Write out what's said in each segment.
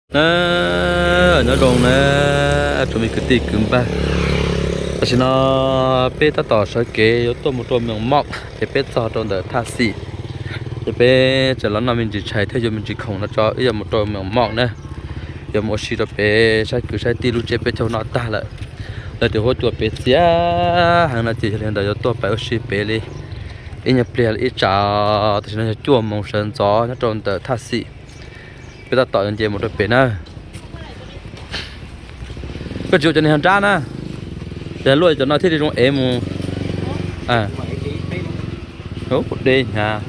Na, nyob zoo na, tsoom me kwv tij kwv npawg, tam sim no peb tab tom sawv kev yuav tuaj mus rau Meem Moj ces peb txog rau ntawm Thaj Xim, ces peb tseem los noj me ntsis tshais thiab yuav me ntsis khoom no tso wb yuav mus rau Meem Moj na, yuav mus ua si rau pem saib kwv saib tij lub tsiab peb caug noj tag lawm. Lawv tias huab cua pem txias heev no ces yog li ntawd yuav tuaj pem ua si pem li ib nyuag pliag ib tsam, tam sim no yog cuaj moos sawv ntxov nyob rau ntawm Thaj Xim. Peb tab tom yuav nce mus rau pem na. Koj tsis ua cov niag nrab na, yog luaj cov no thiaj li zoo ev mus. Ub, kuv deb hnyav.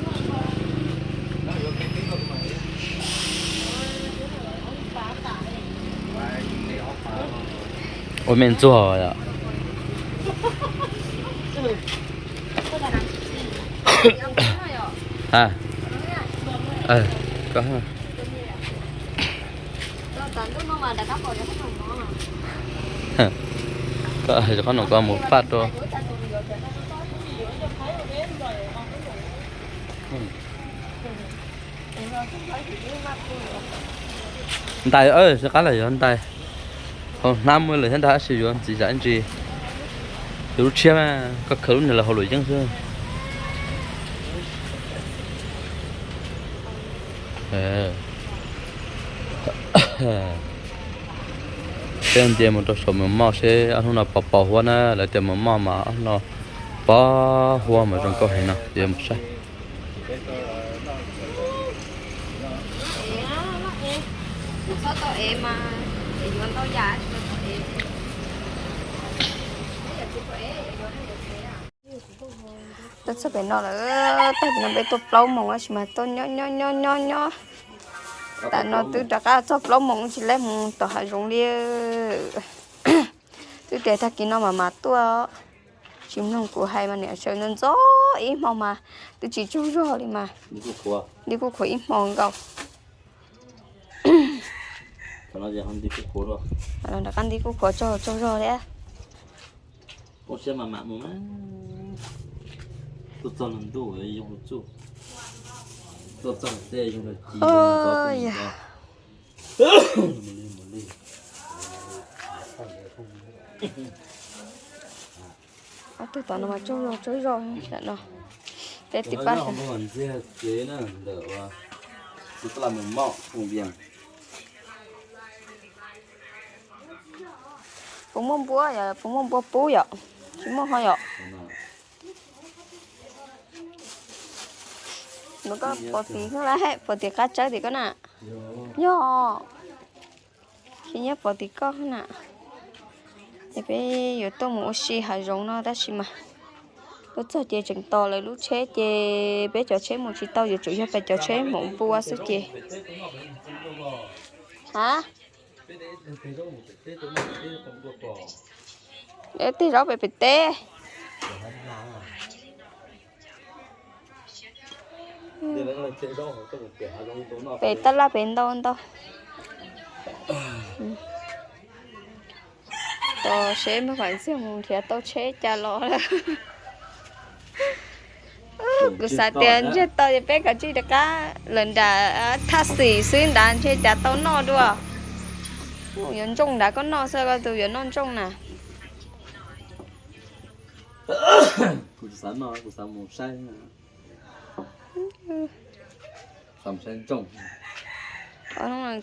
Ua me ntxuag yom. Qhov no koj mus faj rau. Ntais, rov qab los yog ntais. Hauv hnab muaj lawm thiab ntag, tab sis yuav ntxiv zam ntsis. Yus lub tshiab mas koj khaws lub niag lawv hauv luam yeeb xwb. Peb nce mus rau saum Meem Moj seb ob hnub no pos pos huab na, lawv tias Meem Moj mas ob hnub no pos huab mas zoo nkauj heev no, yuav mus saib. Tuaj txog pem no lawm, tag kis no peb tuaj plaub moos tab sis mas tuaj nyob nyob nyob nyob nyob. Tam no twb rov qab txog plaub moos tsis lab mus tom hav zoov li. Twb tias tag kis no mas mam tuaj, tsis mloog kuv hais mas niam sawv ntxov ntxov ib hmo mas twb tsis tsaug zog li mas. Nti kuj qhuav ib hmo nkaus. Rov qab nti kuj qhuav tsaug tsaug zog thiab. Koj siab mas mam mus na. Tuaj txog ntuj zoo txuj, tuaj txog tej zoo ntxov. Ob tug tom no mas tsaug zog tsaug zog no. Peb tib pab ntxiag kev na, ntawm ua Xub Tab Laj Meem Moj Phooj Vias. Puas muaj npua yom? Puas muaj npua pub yom? Tsis muaj ho yom? Nws koj pov tim koj lawm, pov tim qab tsawb tim koj na. Yog, tsis nyiam pov tim koj na. Ces peb yuav tuaj mus ua si hav zoov no tab sis mas tuaj txog ces tseem tos lawv lub tsheb ces peb cov tsheb mus tsis tau, yuav tsum yog peb cov tsheb mus npua xwb ces. Ha? Tej zaub pem pem teb. Pem tab laj pem ntau ntau. Tos seb Maj Vam Ntxiag mus nrhiav tau tsheb cas los. Kuv xav tias ntshe tau ces peb kav tsij rov qab lawm nram Thaj Xim xwb ntag, ntshe cas tau noj dua. Yuav ntsooj nrad koj noj xwb, koj tus yuav noj ntsooj na. Kuv xav noj, kuv xav mus saib.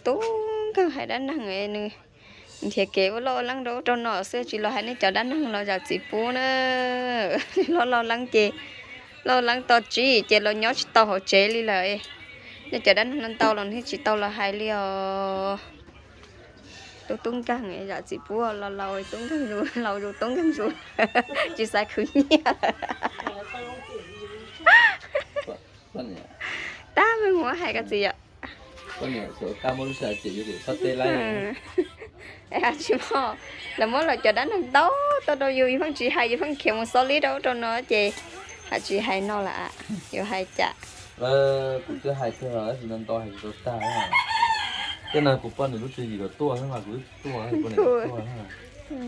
Tub Nkeeg hais dab neeg, nws nrhiav kev ua loj ua leeb rau ub rau no xwb, tsis los hais nej cov dab neeg los zam txim pub na. Loj loj leeb ces, loj leeb to tsib ces los nyob tsis tau hauv tsev li lawm. Nej cov dab neeg no ntau los nws tsis tau los hais li os. Tub Tub Nkeeg zam txim pub, laus laus Tub Nkeeg zus, laus zus Tub Nkeeg zus, tsis xav khwv nyiaj. Tab meeg mus hais koj txiv yom. Tsis muaj, lawv muab lawv cov dab neeg ntau tuaj rau yus, yus pheej tsis hais, yus pheej khiav mus xov li rau ub rau no ces hais tsis hais no lawm, yuav hais cas. Kuv twb hais kawg tab sis no ntau hais tsis tau tag. Tej no kuv poj niam lub tswv yim kom tuaj xwb mas kuv twb tuaj, poj niam kom tuaj.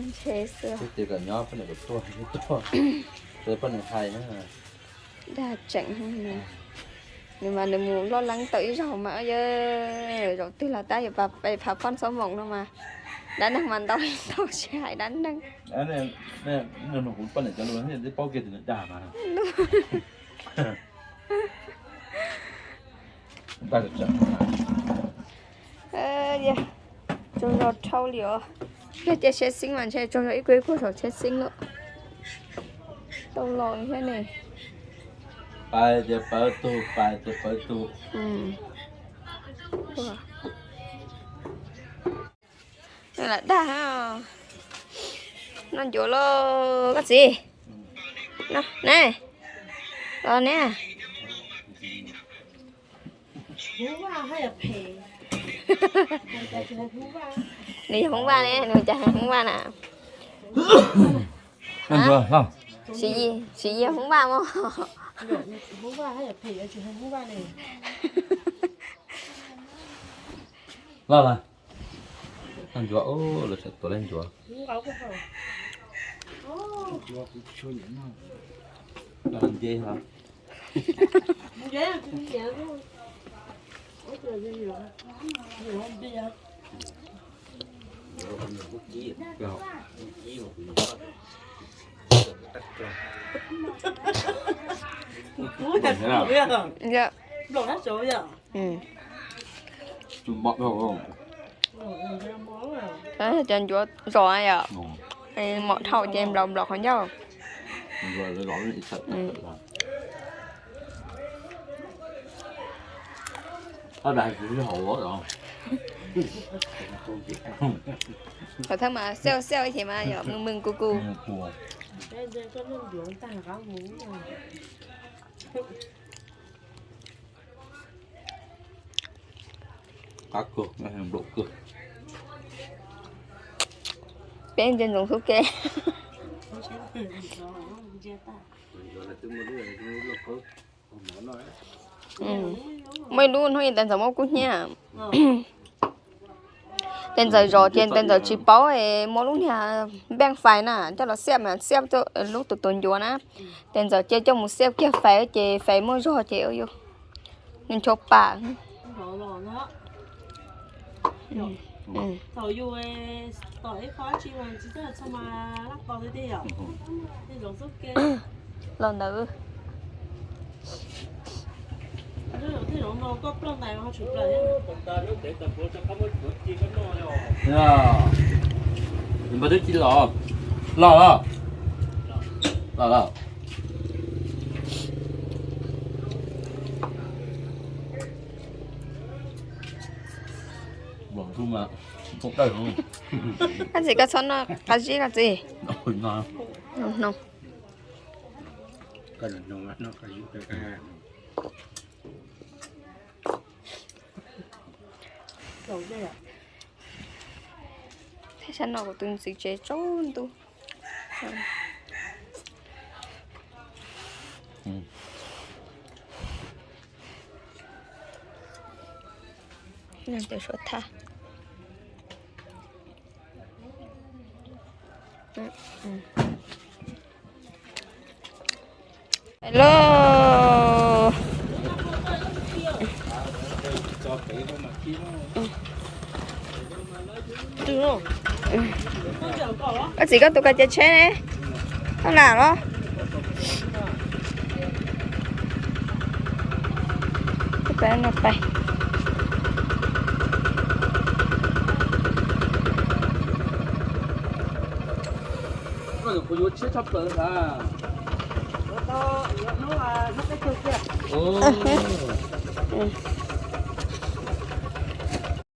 Ntshe xwb. Twb tias kom nyob poj niam kom tuaj, twb tuaj. Poj niam hais na. Dag tseem. Nws mas nws mus loj leeb tau ib zaug mas yog zaum twg los tab yuav pab pab phob xob moos no mas. Dab neeg mas ntau ntau tsis hais dab neeg. Tsaug zog dhau li os. Yog cia tsheb xeeb mas ntshe tsaug zog ib kuag ib kuag saum tsheb xeeb lawm. Tau los thiab ne. Pais ces pawv tug, pais ces pawv tug. Lam dag. Noj ncuav lauj koj txiv. Ne, los ne. Nws yog Hmoob Vaj ne, nws cas hais Hmoob Vaj na? Siv Yis, Siv Yis Hmoob Vaj mog. Loj lawm. Noj ncuav, lawv tseem tuav lawv ncuav. Nce. Cov ncuav zos yom, mom dhau ces nplaum nplaum qhov ncauj. Qhov thawj mas xauj xauj ces mas yom, mws mws kus kus. Qab kawg, nplaum kawg. Peb ntsia ntsoov xub ke. Muaj ib lub hnub tes ntxawm muab kub hnyiab. Tes ntxawm zov ces tes ntxawm tsis paub es muaj lub niag npeej fais na coj los xiab mas xiab lub tus tus ncuav na. Tes ntxawm cia coj mus xiab kiag fais ces fais muaj zog ces nws ncho pam. Los ntawd. Npawg twb ci los, los los, los los. Koj txiv, koj txhob noj qab zib koj txiv. Thaj tsam no kuv tus ntxhais tsev tsaus ntuj. Tes suav thaj. Hello. Koj txiv, koj tus kav cev tsheb ne, koj lam los.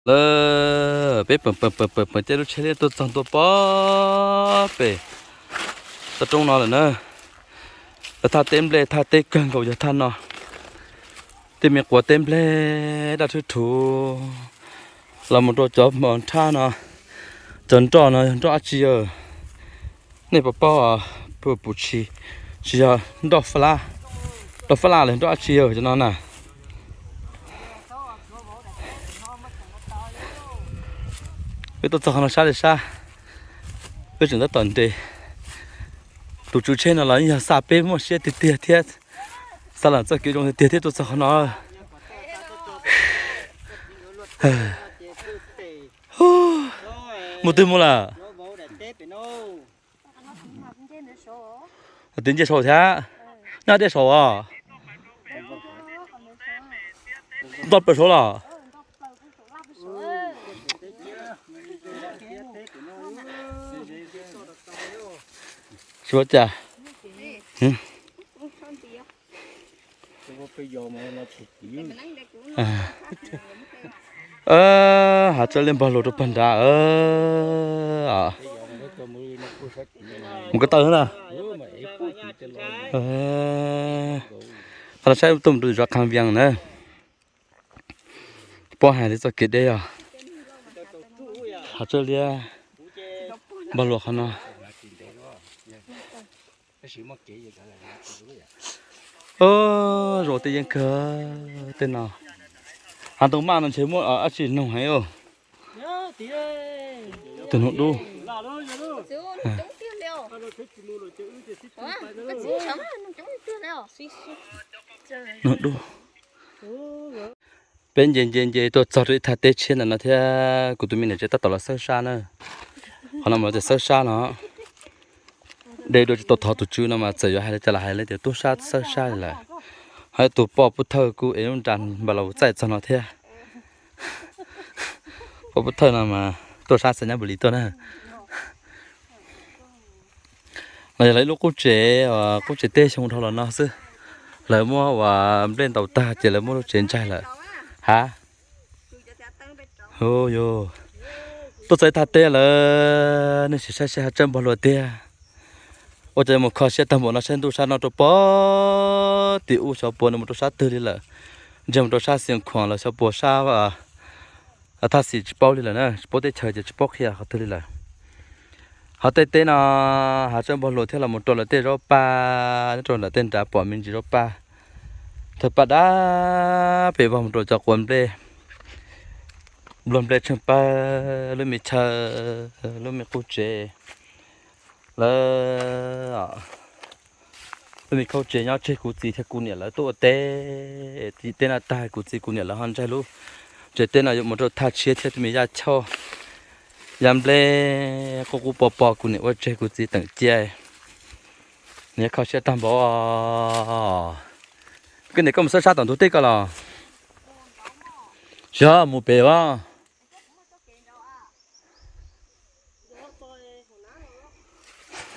Lawm, peb peem peem peem peem caij lub tsheb liab tuaj txog ntua pob pem toj roob no lawm na. Yog thaj teb nplej, thaj teb kawg nkaus yog thaj no. Tej me quav teb nplej daj rhuv rhuv los mus rau cov hmo nrhab no. Cov nroj no yog nroj dab tsi? Nej puas paub? Puas tsis, tsis yog nroj fab laj, nroj fab laj los nroj dab tsi cov no na? Peb tuaj txog qhov no sab li sab, peb tseem tab tom nres. Tus tswv tsheb no los yog xa peb muaj siab tiag tiag thiab, xa los txoj kev zoo tiag tiag thiab tuaj txog qhov no. Mus twg mus lawm? Twb nce saum thiab. Nyob deb saum os. Nto plaws saud los. Tsis ua cas. Hav tsawb liab npog lug rau pag nrad. Mus ko taw na. Qhov no saib tuaj mus rau zos Kham Vias na. Pob hais li txoj kev deb os. Hav tsawb liab npog lug qhov no. Zoo tej yeeb kawg tej no. Hav ntoo maj no ntshe muaj dab tsi noog heev. Tus noog dub. Noog dub. Peb nce nce nce tuaj txog rau ib thaj teb tshiab ntawm no thiab kuv tus me niam tsev tab tom los xawb sab na. Qhov no mas lawv tias xawb sab no. De dua tsis tau thov tus tswv no mas txawm yuav hais li cas los hais li tias tuaj sab xawb sab li lawm. Ho tus poj pub thawj kuj ev lub nra npam los txaij txog no thiab. Poj pub thawj no mas tuaj sab xav nyab npus lis tuaj na. Los yog lawv ib lub qub tsev, qub tsev teb xyoo dhau los no xwb. Lawv muab ua nplej ntaus tag ces lawv muab lub tsev ntsaig lawm. Hav, tuaj txog ib thaj teb lawm, nej sim saib seb hav tsawb npog luag tiag. Ua cas mus kho siab tag npaum no saib ntuj sab no rau pog tim ub xyov puas nws mus rau sab twg li lawm. Ntshe mus rau sab Xiav Khuam los xyov puas sab thaj xim tsis paub li lawm na, tsis paub teb chaws ces tsis paub qhia qhov twg li lawm. Ho tej teb no hav tsawb npog luag thiab los mus rau lawv tej zaub paj, nyob rau lawv tej nrad pom me ntsis zaub paj. Thawj paj dab pem vog mus rau cov quav nplej, nplog nplej tsheej pawg lub me chaw, lub me qub tsev lawm. Lub me qub tsev nyob tseg kuv txiv thiab kuv niam lawv tuaj ua teb. Teb no tag kuv txiv kuv niam lawv ho ntsaig lub tsev teb no yuav mus rau thaj tshiab thiab tej me yaj choj, yaj nplej qub qub pog pog kuv niam ua tseg kuv txiv teem cia. Nws kho siab tag npaum. Koj niam koj mus xawb sab tom ntug teb koj los? Tsis, mus pem as.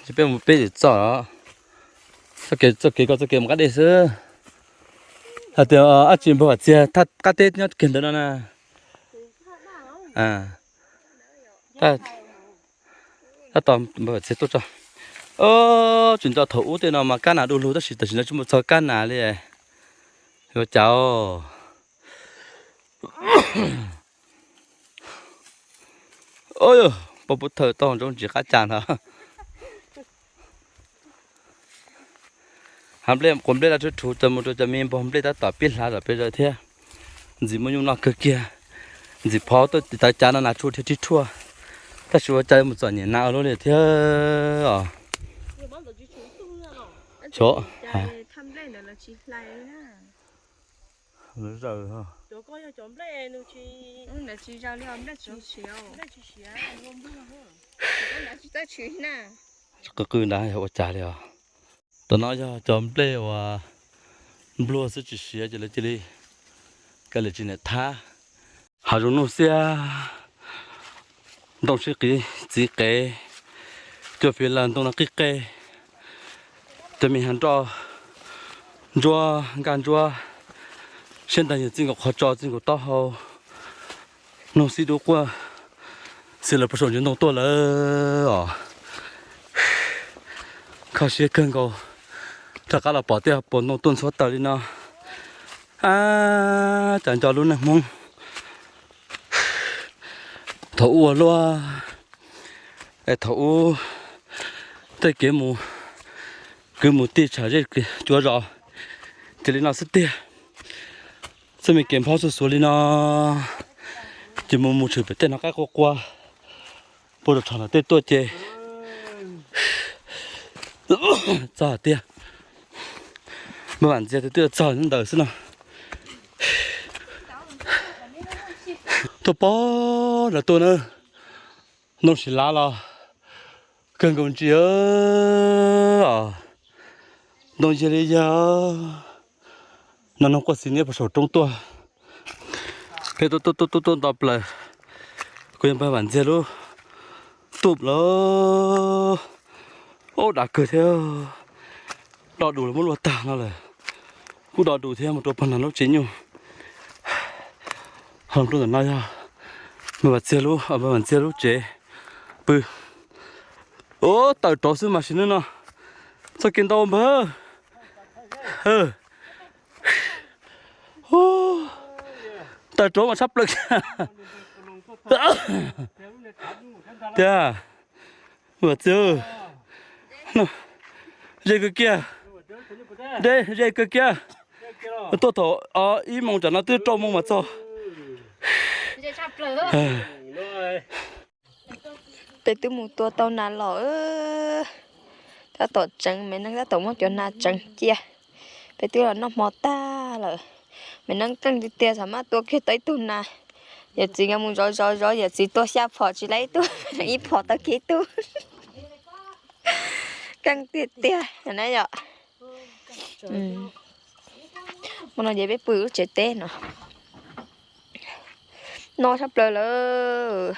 Tsis, peb mus peb tsis txog. Txoj kev, txoj kev ko txoj kev mus qab dej xwb. Hais tias dab tsi npawg Vam Txiag thaj qab teb nyob kiag ntawd no na. Tab tom npawg Vam Txiag tuaj tso. Tsis nco thaum ub tej no mas kab nas du lug tab sis tam sim no tsis mus txog kab nas li. Yuav cas. Poj pub thawj tau ntsoov ntsis qab cas ntag. Hav nplej quav nplej laj rhuv rhuv cov mus rau cov me npog nplej tab tom pib hlav zom peb zaws thiab. Ntxim muaj nyuj noj kawg kiag. Ntxim phov tuaj tawv cav no nas tsuj thiab rhib rhuaj. Tab sis ua cas mus txom nyem nas ua luaj li thiab os. Zaws. Qw qw nrad yog ua cas li os. Tam no yog cov nplej uas npluag xwb tsis siav ces lawv cia li kaw lawm tsis niam thab. Hav zoov nuj xiab, ntoo sib qiv txiv qev, cua fiv lawg ntoo no qib qe, cov me hav nroj ntsuab nkaj ntsuab, siab nteeg yog txij nkaus qhov tso txij nkaus taub hau, noog xib dub quaj xis lawv puag saum ntsis ntoo tuaj lawm os. Kho siab kawg nkaus rov qab los pom tej puas ntoo tuaj ntxhuav taws li no. Ab, cas nco lub neej Hmoob thaum ub ua luaj, es thaum ub tej kev mus, kwv mus tij tsham zej cuav zos ces li no xwb tiag. Txoj me kev nphob xuj xuav li no, ces mus mus tshwm pem tej no qaib qua qua, puag rau tsham ntawm tej tuaj ces txog tiag. Npawg Vam Ntxiag twb twb txog ntawd xwb no. Tuaj pog nram tuaj na, ntoo tsis lav los kawg nkaus ntsis. Ntoo yag li yag, no noog quaj txiv niab puag saum roob tuaj. Peb tuaj tuaj tuaj tuaj nto plaws, kuv yog npawg Vam Ntxiag lub tuaj lawm. Ub, dav kawg thiab. Do dus los muab luaj tag no lawm. Kuj do dus thiab, mus rau pog nram lub tsev nyuj. Hos rau ntawm no yog npawg Vam Ntxiag lub, npawg Vam Ntxiag lub tsev pw. Ub, tawm rov xwb mas sim neej no txoj kev ntau npawg. Tawm rov mas tshaj plaws tiag. Vam Ntxiag, ze kawg kiag, ze kawg kiag. Tuaj thaum ib moos tsam no twb rau moos mas txog. Peb twb mus tua tau nas los, tab tom tseev, me neeg tab tom muab cov nas tseev cia. Peb twb los noj hmo tag lawm, me neeg keej tiag tiag, xav mas tua kiag tau ib tug nas. Yawm txiv nkawd mus zov zov zov, yawm txiv tua xya phom tsis laib ib tug, ib phom tau kiag ib tug. Keej tiag tiag na yom. Hmo no ces peb pw lub tsev teb no. No tshaj plaws lawm.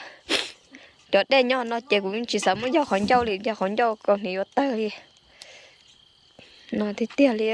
Cov dej nyob no ces kuv tsis xav muab yog qhov ncauj li, yog qhov ncauj kaus hniav yuav tawg li. No tiag tiag li.